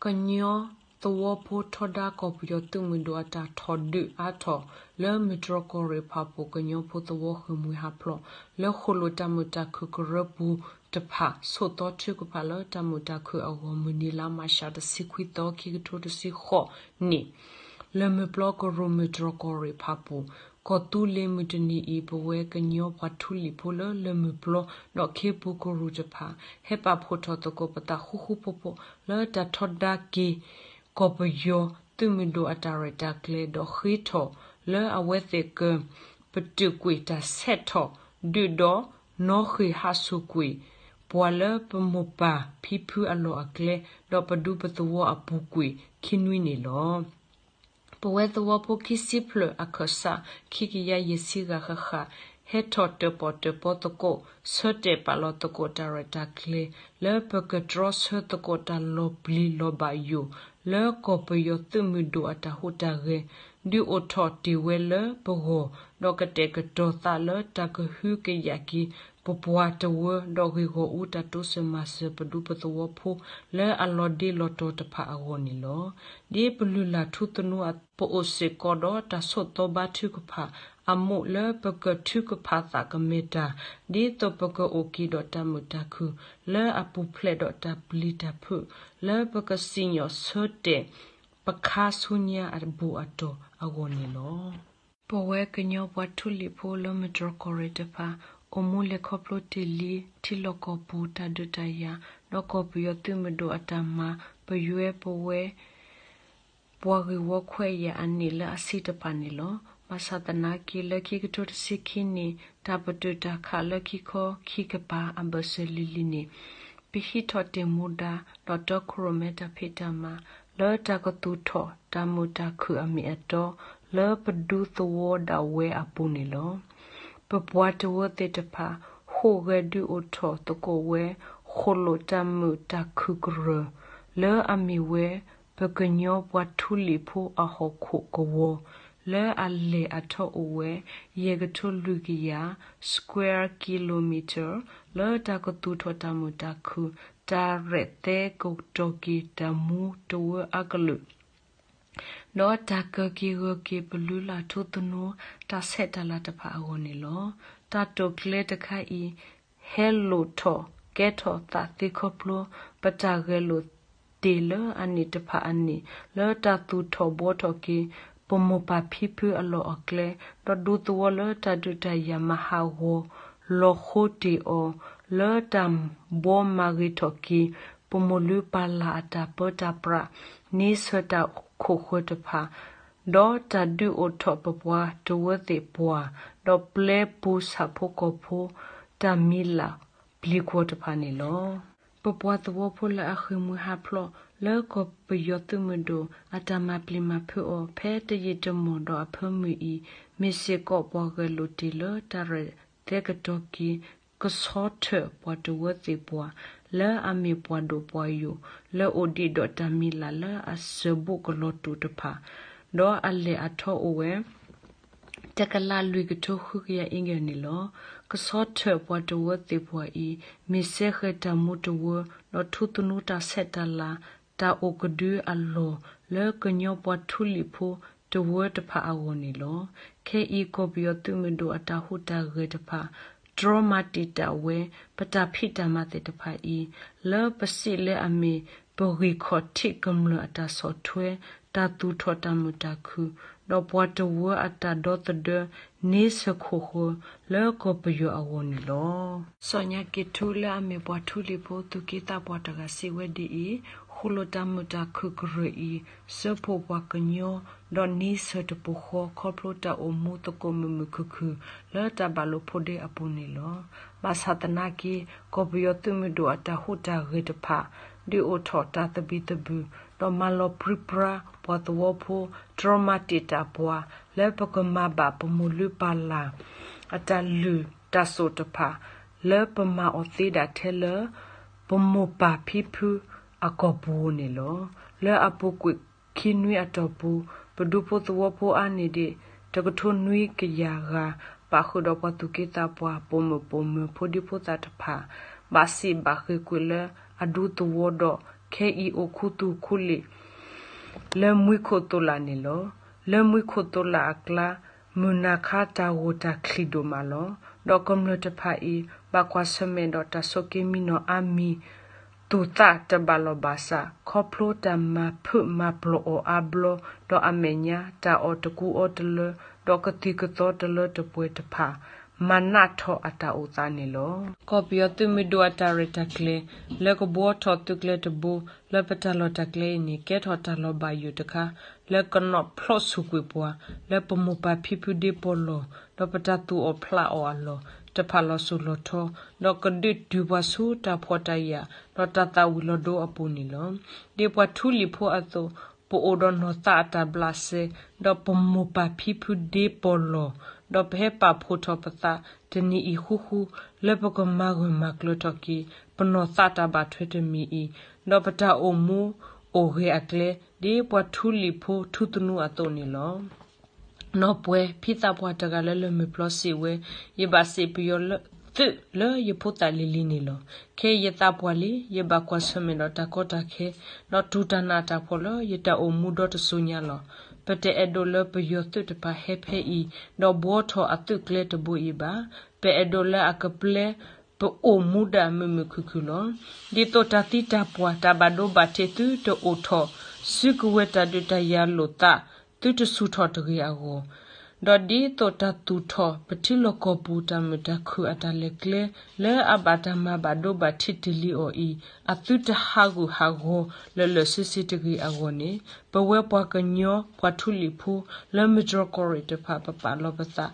ကညီသဝီဖိထီဒါကီၢ်ပယီၤသုးမုၢ်ဒိၣ်အတၢ်ထီၣ်ဒုးအါထီၣ် လၢမုၢ်တြီၢ်ကီၢ်ရ့ၣ်ဖၣ်ပူၣ် ကညီဖိသဝီဃ့ၢ်မှံဟးဖျိး လၢဃိၣ်လိာ်တၢ်မုာ်တၢ်ခုၣ်ကရၢပူၤတဖၣ် ဆိးသီထုကဖၣ်လၢတၢ်မုာ်တၢ်ခုၣ်အဂီၢ် မုၢ်နံၤလါမးရှးတဆံခွံသီ ခံကထိတဆံဃိးနံၣ် လၢၢ်မုၢ်ပျီကရူၢ်မုၢ်တြီၢ်ကီၢ်ရ့ၣ်ဖၣ်ပူၣ် ကီၢ်သူလ့ၤ မုၢ်တနံၤအံၤ ပဝဲကညီပှၤထူလံၤဖိလၢလၢၢ်မုၢ်ပျီ ဒီးခ့ပူၤကရူၢ်တဖၣ် ဟဲပာ်ဖှိၣ်ထီၣ်သကိးပသးဃူဃူဖိးဖိး လၢတၢ်ထီဒါက့ၤ ကီၢ်ပယီၤသုးမုၢ်ဒိၣ်အတၢ်ရဲၣ်တၢ်ကျဲၤ ဒီးဃ့ထီၣ်လၢအဝဲသ့ၣ်က ပတုာ်ကွံာ်တၢ်ဆဲးထီၣ် ဒုးဒီးနီၣ်ဃ့ၢ်ဟးဆူၣ်ကွံာ် ပှၤလၢပမိၢ်ပၢ်ဖံဖုအလီၢ်အကျဲ ဒီးပဒူပသဝီအပူၤကွံာ်ခံနွံန့ၣ်လီၤ. ပဝဲသဝီဖိခံဆံဖျၢၣ်အခၢၣ်စး ခံကယၤယဲၢ်ဆံဂၤဃၣ်ဃၣ် ဟဲထီၣ်တၢၣ်ပီၣ်တၢၣ်ပီသကိး ဆၢတဲာ်ပာ်လီၤသကိးတၢ်ရဲၣ်တၢ်ကျဲၤ လၢပကတြီဆၢသကိးတၢ်လီၤပျံၤလီၤဘၣ်ယိၣ် လၢကီၢ်ပယီၤသုးမုၢ်ဒိၣ်အတၢ်ဟူးတၢ်ဂဲၤ ဒုးအိၣ်ထီၣ်တ့ၢ်ဝဲလၢပဂီၢ် ဒီးကတဲာ်ကတီၤသးလၢတၢ်ကဟုကယာ်က့ၤ ပပှၤတဝၢ ဒီးဂ့ၢ်ဂီၢ်အူတၢ်တိစၢၤမၤစၢၤပဒူပသဝီဖိ လၢအလီၤဒ့လီၤတီၤတဖၣ်အဂီၢ်န့ၣ်လီၤ. ဒ်ပလုၢ်လၢ်ထူသနူအသိး ပအိၣ်စ့ၢ်ကီးဒီးတၢ်ဆိးသီဘါထုကဖၣ်အမိၢ် လၢပကထုကဖၣ်သးကမဲာ်တၢ် ဒ်သိးပကအိၣ်က့ၤဒီးတၢ်မုာ်တၢ်ခုၣ် လၢအပူၤဖျဲးဒီးတၢ်ပျံၤတၢ်ဖုး လၢပကစံၣ်ညီၣ်ဆၢတဲာ် ပခါဆူညါအဘူးအတီၢ်အဂီၢ်န့ၣ်လီၤ. ပဝဲကညီပှၤထူလံၤဖိလၢမုၢ်တြီၢ်ကီၢ်ရ့ၣ်တဖၣ် အိၣ်မူလဲၤခီဖျိတ့ၢ်လံ ထံလီၢ်ကီၢ်ပူၤတၢ်ဒုးတၢ်ယၤ ဒီးကီၢ်ပယီၤသုးမုၢ်ဒိၣ်အတၢ်မၤ ပယွဲပဝဲ ပှၤဂ့ၢ်ဝီခွဲးယာ်အနံၣ်လၢအဆံတဖၣ်န့ၣ်လီၤ. ဘၣ်ဆၣ်သနာ်က့ လၢခံကထိတဆံခံနံၣ် တၢ်ပတုာ်တၢ်ခးလၢခံခီခံကပၤအဘၢၣ်စၢၤလံၤလံၤန့ၣ် ပဟံးထီၣ်တ့ၢ်မူဒါ ဒီးတီခိၣ်ရိၣ်မဲတၢ်ဖံးတၢ်မၤ လၢတၢ်ကသူၣ်ထီၣ်တၢ်မုာ်တၢ်ခုၣ်အမ့ၢ်အတီ လၢပဒူသဝီဒၣ်ဝဲအပူၤန့ၣ်လီၤ. ပပှၤတဝၢသ့ၣ်တဖၣ် ဟူးဂဲၤဒုးအိၣ်ထီၣ်သကိးဝဲ ဃိၣ်လိာ်တၢ်မုာ်တၢ်ခုၣ်ကရၢၢ် လၢအမ့ၢ်ဝဲ ပကညီပှၤထူလံၤဖိအဟီၣ်ခိၣ်ကဝီၤ လၢအလဲၢ်အထီအိၣ်ဝဲ ယဲၢ်ကထိလွံၢ်ကယၤ square kilometer လၢတၢ်ကသူၣ်ထီၣ်တၢ်မုာ်တၢ်ခုၣ် တၢ်ရဲၣ်သဲကတီၤက့ၤတၢ်မူတဝၢအကလုာ် ဒီးတၢ်ကၢက့ၤဂၢၢ်က့ၤပလုၢ်လၢ်ထူသနူ တၢ်ဆဲးတၢ်လၤတဖၣ်အဂီၢ်န့ၣ်လီၤ. တၢ်တိာ်ကျဲၤတခါအံၤ ဟဲလိာ်ထီၣ်ကဲထီၣ်သးသ့ခီဖျိ ပတၢ်ဂဲၤလိာ်တ့ၢ်လၢအနံၣ်တဖၣ်အနံၣ် လၢတၢ်သူၣ်ထီၣ်ဘှီထီၣ်က့ၤ ပမိၢ်ပၢ်ဖံဖုအလီၢ်အကျဲ ဒီးဒူသဝီလၢတၢ်ဒုးတၢ်ယၤမၤဟးဂီၤ လီၤဃိတ့ၢ်အီၤ လၢတၢ်ဘှီမၤဂ့ၤထီၣ်က့ၤ ပမိၢ်လုၢ်ပၢ်လၢ်အတၢ်ပၢတၢ်ပြး န့ဆၢၣ်တၢ်ခိၣ်ဃၢၤတဖၣ် ဒီးတၢ်ဒုးအိၣ်ထီၣ်ပပှၤတဝၢသ့ၣ်ပှၢ် ဒီးပျဲပူၤဆၣ်ဖိကီၢ်ဖိ တၢ်မံၤလၢ်ပျံၤကွီၤတဖၣ်န့ၣ်လီၤ. ပပှၤသဝီဖိလၢအဃ့ၢ်မှံဟးဖျိး လၢကီၢ်ပယီၤသုးမုၢ်ဒိၣ် အတၢ်မၤပျံၤမၤဖုးအီၤ ဖဲတယံာ်တမီၢ်ဒီးအဖၢမုၢ်အံၤ မ့ၢ်စ့ၢ်ကီးပှၤဂဲၤလိာ်တ့ၢ်လၢတၢ်ရဲၣ်သဲကတီၤက့ၤ ကဆီထၢၣ်ပှၤတဝၢသ့ၣ်ပှၢ် လၢအမ့ၢ်ပှၤဒိၣ်ပှၤယိာ် လၢအိၣ်ဒံးဒီးတၢ်မံၤလၢ်လၢအစၢၤဘူးကလီၤတူာ်တဖၣ် ဒီးအလဲၢ်အထီအိၣ်ဝဲ တကလးလွံၢ်ကထိဃုကယၤအ့ကၢၢ်န့ၣ်လီၤ. ကဆီထၢၣ်ပှၤတဝၢသ့ၣ်ပှၢ်အံၤ မ့ၢ်စဲဃဲၤတၢ်မူတဝၢ ဒီးထူသနူတၢ်ဆဲးတၢ်လၤ တၢ်အိၣ်ကဒုအလီၢ် လၢကညီပှၤထူလံၤဖိတဝၢတဖၣ်အဂီၢ်န့ၣ်လီၤ. ခဲအံၤကီၢ်ပယီၤသုးမုၢ်ဒိၣ်အတၢ်ဟူးတၢ်ဂဲၤတဖၣ် တြီမၤတံာ်တာ်ဝဲ ပတၢ်ဖံးတၢ်မၤသ့ၣ်တဖၣ်အံၤ လၢပစံးလၢအမ့ၢ် ပဂံၢ်ခီၣ်ထံးကမျၢၢ်အတၢ်ဆီၣ်ထွဲ တၢ်သူၣ်ထီၣ်တၢ်မုာ်တၢ်ခုၣ် ဒီးပှၤတဝၢအတၢ်ဒီသဒၢ န့ဆၢၣ်ခိၣ်ဃၢၤ လၢကီၢ်ပယီၤအဂီၢ်န့ၣ်လီၤ. စီၤညါက့ၤထူလၢအမ့ၢ်ပှၤထူလံၤဖိ သူၣ်က့သးပှၢ်တဂၤစံးဝဲဒ်အံၤ, ဃိၣ်လိာ်တၢ်မုာ်တၢ်ခုၣ်ကရၢၢ်အံၤ စၢဖှိၣ်ပှၤကညီ ဒီးန့ဆၢၣ်တပူၤဃီ ခီဖျိတၢ်အိၣ်မူသကိးမုာ်မုာ်ခုၣ်ခုၣ် လၢတၢ်ဘၣ်လိာ်ဖိးဒ့အပူၤန့ၣ်လီၤ. ဘၣ်ဆၣ်သနာ်က့ ကီၢ်ပယီၤသုးမုၢ်ဒိၣ်အတၢ်ဟူးတၢ်ဂဲၤတဖၣ် ဒုးအိၣ်ထီၣ်တၢ်သဘံၣ်သဘုၣ် ဒီးမၤလီၤပြံပြါပှၤသဝီဖိ တြီမၤတံာ်တာ်ပှၤ လၢပကမၤဘၣ်ပမိၢ်လုၢ်ပၢ်လၢ် အတၢ်လုၢ်တၢ်စိၣ်တဖၣ် လၢပမၤအီၤသ့ဒၣ်ထဲလၢ ပမိၢ်ပၢ်ဖံဖုအကီၢ်ပူၤန့ၣ်လီၤ. လၢအပူၤကွံာ်ခံနွံအတီၢ်ပူၤ ပဒူဖိသဝီဖိအါန့ၢ်ဒံး တကထိနွံကယၤဂၤ ပာ်ဃုာ်ဒီးပှၤသူၣ်က့သးပှၢ် ပိာ်မုၣ်ပိာ်မၢၤ ဖိဒံဖိသၣ်တဖၣ် ဘၣ်စံးဘၣ်ဃ့ၢ်ကွံာ်လၢအဒူသဝီဒီး ခဲအံၤအိၣ်ခူသူၣ်ခူလံာ် လၢမွံခိၣ်သိးလးန့ၣ်လီၤ. လၢမွံခိၣ်သိးလးအကျါ မုၢ်နၤခါတၢ်ဂိၢ်တၢ်ချံၣ်ဒိၣ်မးလီၤ. ဒီးကမျၢၢ်တဖၣ်အံၤ ဘၣ်ကွၢ်ဆၢၣ်မဲာ်ဒီးတၢ်ဆိးက့မံနီၤအါမံၤ သူၣ်သးတဘၣ်လီၢ်ဘၣ်စး ခီဖျိတၢ်မၤဖုးမၤပျီၢ်အီၤအါဘျီ, ဒီးအမဲာ်ညါ တၢ်အီၣ်တကူအီတလၢ, ဒီးကသံၣ်ကသီတလၢတပှဲၤတဖၣ် မၤနးထီၣ်အတၢ်အိၣ်သးန့ၣ်လီၤ. ကီၢ်ပယီၤသုးမုၢ်ဒိၣ်အတၢ်ရဲၣ်တၢ်ကျဲၤ လၢကဘှီထီၣ်သုးကျဲၤတဘိ လၢပတၢ်လီၢ်တၢ်ကျဲအံၤန့ၣ် ကဲထီၣ်တၢ်လီၤဘၣ်ယိၣ်တခါ လၢကနီၣ်ဖျီၣ်ဆူၣ်ကွံာ်ပှၤ လၢပမိၢ်ပၢ်ဖံဖုဒ့ပီၢ်လီၢ် ဒီးပတၢ်သူၣ်အီၣ်ဖျးအီၣ်အလီၢ် တဖၣ်လီၤစိၤလီၤထီ, ဒီးကဒုးတုၤပှၤဆူတၢ်ဖှီၣ်တၢ်ယာ် ဒီးတၢ်သၣ်ဝံၤလီၤဒိအပူၤန့ၣ်လီၤ. ဒ်ပှၤထူလံာ်ဖိအသိး, ပအိၣ်ဒီးနီၢ်သးအတၢ်ဘျးစဲ, ဒီးပမိၢ်ပၢ်ဖံဖုဒ့ပီၢ်လီၢ်, ဒီးပဟဲပာ်ဖှိၣ်ထီၣ်ပသး တနံၤအံၤဃူဃူ လၢပကမၤဂၢၢ်မၤကျၢၤထီၣ်က့ၤ ပနီၢ်သးတၢ်ဘၣ်ထွဲတမံၤအံၤ, ဒီးပတၢ်အိၣ်မူအိၣ်ဂဲၤအကျဲ ဒ်ပှၤထူလံာ်ဖိထူသနူအသိးန့ၣ်လီၤ. နီၢ်ပှဲၤ ဖံသးပှၢ်တဂၤလၢလၢၢ်မုၢ်ပျီစံးဝဲ, ယဘၣ်စံးပယီၤသုးလၢယဖိသၣ်လံၤလံၤန့ၣ်လီၤ. ခဲအံၤယသးပှၢ်လံ, ယဘၣ်ကွၢ်ဆၢၣ်မဲာ်ဒီးတၢ်ကီတၢ်ခဲ, ဒီးတူၢ်တၢ်နးတၢ်ဖှီၣ်လၢယတၢ်အိၣ်မူဒီတစိၤညါလီၤ. ပတအဲၣ်ဒိးလၢပယီၤသုးတဖၣ်ဟဲဖဲအံၤ ဒီးဘှီထီၣ်အသုးကျဲတဘိအံၤဘၣ်. ပအဲၣ်ဒိးလၢအကပျဲ ပအိၣ်မူဒၣ်မုာ်မုာ်ခုၣ်ခုၣ်လီၤ. ဒ်သိးတၢ်သံတၢ်ပှၢ် တၢ်ဘၣ်ဒိဘၣ်ထံးသုတအိၣ်ထီၣ်, စုကဝဲၤတၢ်ဒုးတၢ်ယၤလိာ်သး သုတဆူၣ်ထီၣ်တဂ့ၤအဂီၢ်, ဒီးဒ်သိးတၢ်သူၣ်ထီၣ်ပထံလီၢ်ကီၢ်ပူၤတၢ်မုာ်တၢ်ခုၣ်အတၢ်လဲၤကျဲ လၢအဘၣ်တၢ်မၤဘၣ်ဒိဘၣ်ထံးတ့ၢ်လံအီၤအံၤ အသုတဟးဂူာ်ဟးဂီၤလၢာ်လၢာ်ဆ့ဆ့တဂ့ၤအဂီၢ်န့ၣ်, ပဝဲပှၤကညီပှၤထူလံာ်ဖိ လၢမုၢ်တြီၢ်ကီၢ်ရ့ၣ်တဖၣ် ပပာ်လီၤပသး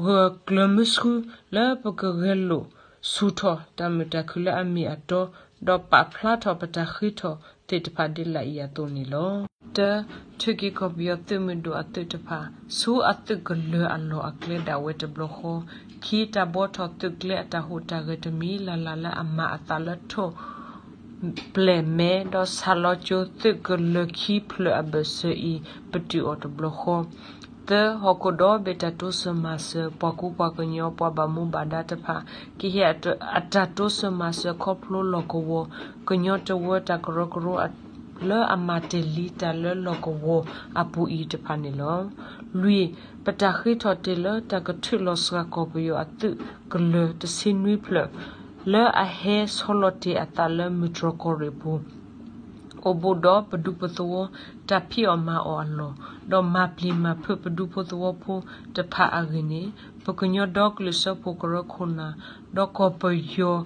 ဂၢၢ်ကျၢၤမုဆှု လၢပကဂဲၤလိာ်ဆူၣ်ထီၣ်တၢ်မုာ်တၢ်ခုၣ်လၢအမ့ၢ်အတီ, ဒီးပာ်ဖျါထီၣ်ပတၢ်ဃ့ထီၣ်သ့ၣ်တဖၣ်ဒ်လာ်အံၤအသိးန့ၣ်လီၤ. တၢ, ထုးက့ၤကီၢ်ပယီၤသုးမုၢ်ဒိၣ်အသုးတဖၣ် ဆူအသုးကလၢၤအလီၢ်အကျဲဒၣ်ဝဲတဘျီဃီ, ခံ, တၢ်ဘှီထီၣ်သုးကျဲအတၢ်ဟူးတၢ်ဂဲၤတမံၤလၢ်လၢ်လၢအမၤအသးလၢထီၣ် ပျဲၢ်မဲ ဒီးဆၣ်လီၤကၠိသုးကလၢၤခံဖျၢၣ်အဘၢၣ်စၢၤအံၤ ပတုာ်အီၤတဘျီဃီ. သၢ, ဟီၣ်ခိၣ်ဒီဘ့ၣ်တၢ်တိစၢၤမၤစၢၤ ပှၤကူပှၤကညီ ပှၤဘၣ်မူဘၣ်ဒါတဖၣ် ကဟ့ၣ်အတၢ်တိစၢၤမၤစၢၤခီဖျိလီၢ်ကဝီၤ ကညီတဝၢတၢ်ကရၢကရိ လၢအမၤတ့ၢ်လံတၢ်လၢလီၢ်ကဝီၤအပူၤအံၤတဖၣ်န့ၣ်လီၤ. လွံၢ်, ပတၢ်ဃ့ထီၣ်တ့ၢ်လၢတၢ်ကထုးလီၤစှၤကီၢ်ပယီၤအသုးကလၢၤတဆံနွံဖျၢၣ် လၢအဟဲဆီလီၤတ့ၢ်အသးလၢမုၢ်တြီၢ်ကီၢ်ရ့ၣ်ပူၤ အိၣ်ဘူးဒီးပဒူပသဝီ တၢ်ဖံးအီၣ်မၤအီၣ်အလီၢ်, ဒီးမၤပျံၤမၤဖုးပဒူဖိသဝီဖိတဖၣ်အဂ့ၢ်န့ၣ် ပကညီဒီကလုာ်စၢဖှိၣ်ကရၢခိၣ်နၢ် ဒီးကီၢ်ပယီၤ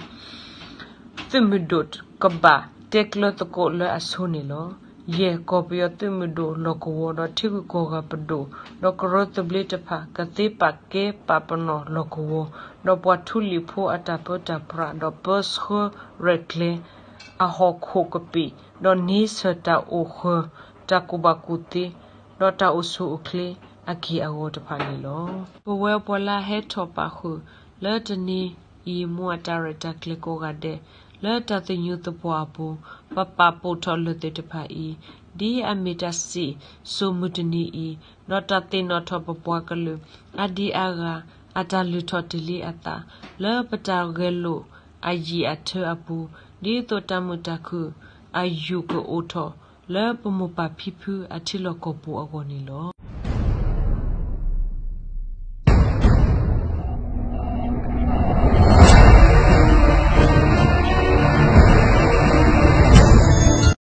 သုးမုၢ်ဒိၣ်ကဘၣ်တဲကျၢၤသကိးလၢအဆိန့ၣ်လီၤ. ယဲၢ်, ကီၢ်ပယီၤသုးမုၢ်ဒိၣ်လီၢ်ကဝီၤ ဒီးထံဂုၤကီၢ်ဂၤပဒိၣ် ဒီးကရၢသဘျ့တဖၣ် ကသ့ပာ်ကဲပာ်ပနီၣ်လီၢ်ကဝီၤ ဒီးပှၤထူလံာ်ဖိအတၢ်ပၢတၢ်ပြး ဒီးပၢဆှၢရဲၣ်ကျဲၤ အဟီၣ်ခိၣ်ကပံာ် ဒီးန့ဆၢၣ်တၢ်အိၣ်ဃၢၤ တၢ်ကူၣ်ဘၣ်ကူၣ်သ့ ဒီးတၢ်အိၣ်ဆူၣ်အိၣ်ချ့အက့ၢ်အဂီၤတဖၣ်န့ၣ်လီၤ. ပဝဲပှၤလၢအဟဲထီၣ်ပာ်ဃုာ်လၢတနံၤအံၤ မူအတၢ်ရဲၣ်တၢ်ကျဲၤကိးဂၤဒဲး လၢတၢ်သညူးသပှၢ်အပူၤ ပပာ်ဖှိၣ်ထီၣ်လၢာ်သ့ၣ်တဖၣ်အံၤ ဒ်အမ့ၢ်တၢ်စံၣ်စိၤမုၢ်တနံၤအံၤ ဒီးတၢ်သ့ၣ်နီၣ်ထီၣ်ပပှၤကလုာ် အါဒံအါဂၤ အတၢ်လုၢ်ထီၣ်တ့ၢ်လံအသး လၢပတၢ်ဂဲၤလိာ်အယံာ်အထၢအပူၤ ဒ်သိးတၢ်မုာ်တၢ်ခုၣ်အယူၢ်ကအိၣ်ထီၣ် လၢပမိၢ်ပၢ်ဖံဖုအထံလီၢ်ကီၢ်ပူၤအဂီၢ်န့ၣ်လီၤ.